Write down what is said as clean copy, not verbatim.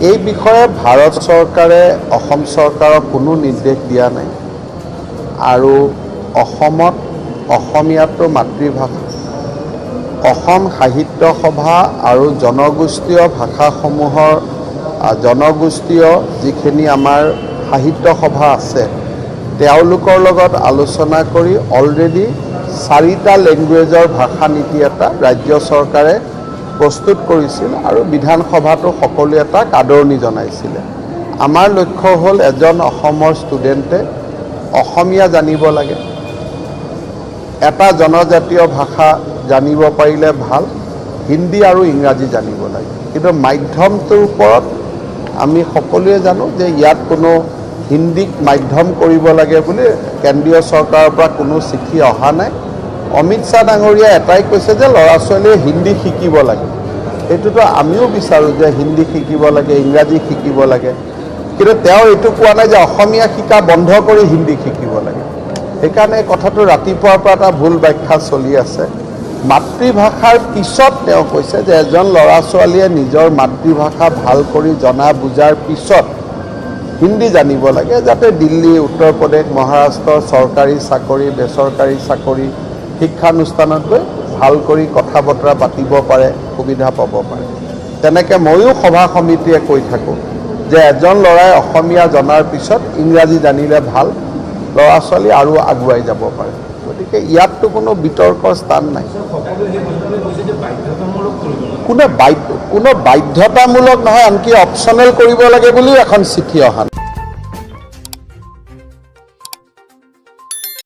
এই বিষয়ে ভাৰত চৰকাৰে অসম চৰকাৰক কোনো নিৰ্দেশ দিয়া নাই আৰু অসমত অসমীয়াটো মাতৃভাষা। অসম সাহিত্য সভা আৰু জনগোষ্ঠীয় ভাষাসমূহৰ জনগোষ্ঠীয় যিখিনি আমাৰ সাহিত্য সভা আছে, তেওঁলোকৰ লগত আলোচনা কৰি অলৰেডি চাৰিটা লেংগুৱেজৰ ভাষা নীতি এটা ৰাজ্য চৰকাৰে প্ৰস্তুত কৰিছিল আৰু বিধানসভাতো সকলোৱে তাক আদৰণি জনাইছিলে। আমাৰ লক্ষ্য হ'ল এজন অসমৰ ষ্টুডেণ্টে অসমীয়া জানিব লাগে, এটা জনজাতীয় ভাষা জানিব পাৰিলে ভাল, হিন্দী আৰু ইংৰাজী জানিব লাগে। কিন্তু মাধ্যমটোৰ ওপৰত আমি সকলোৱে জানো যে ইয়াত কোনো হিন্দীক মাধ্যম কৰিব লাগে বুলি কেন্দ্ৰীয় চৰকাৰৰ পৰা কোনো চিঠি অহা নাই। অমিত শ্বাহ ডাঙৰীয়াই এটাই কৈছে যে ল'ৰা ছোৱালীয়ে হিন্দী শিকিব লাগে। সেইটোতো আমিও বিচাৰোঁ যে হিন্দী শিকিব লাগে, ইংৰাজী শিকিব লাগে, কিন্তু তেওঁ এইটো কোৱা নাই যে অসমীয়া শিকা বন্ধ কৰি হিন্দী শিকিব লাগে। সেইকাৰণে কথাটো ৰাতিপুৱাৰ পৰা এটা ভুল ব্যাখ্যা চলি আছে। মাতৃভাষাৰ পিছত তেওঁ কৈছে যে এজন ল'ৰা ছোৱালীয়ে নিজৰ মাতৃভাষা ভাল কৰি জনা বুজাৰ পিছত হিন্দী জানিব লাগে, যাতে দিল্লী, উত্তৰ প্ৰদেশ, মহাৰাষ্ট্ৰৰ চৰকাৰী চাকৰি, বেচৰকাৰী চাকৰি, শিক্ষানুষ্ঠানত গৈ ভাল কৰি কথা বতৰা পাতিব পাৰে, সুবিধা পাব পাৰে। তেনেকৈ ময়ো সভা সমিতিয়ে কৈ থাকোঁ যে এজন ল'ৰাই অসমীয়া জনাৰ পিছত ইংৰাজী জানিলে ভাল, ল'ৰা ছোৱালী আৰু আগুৱাই যাব পাৰে। গতিকে ইয়াততো কোনো বিতৰ্কৰ স্থান নাই। কোনো বাধ্যতামূলক নহয়, আনকি অপশ্যনেল কৰিব লাগে বুলিও এখন চিঠি অহা নাই।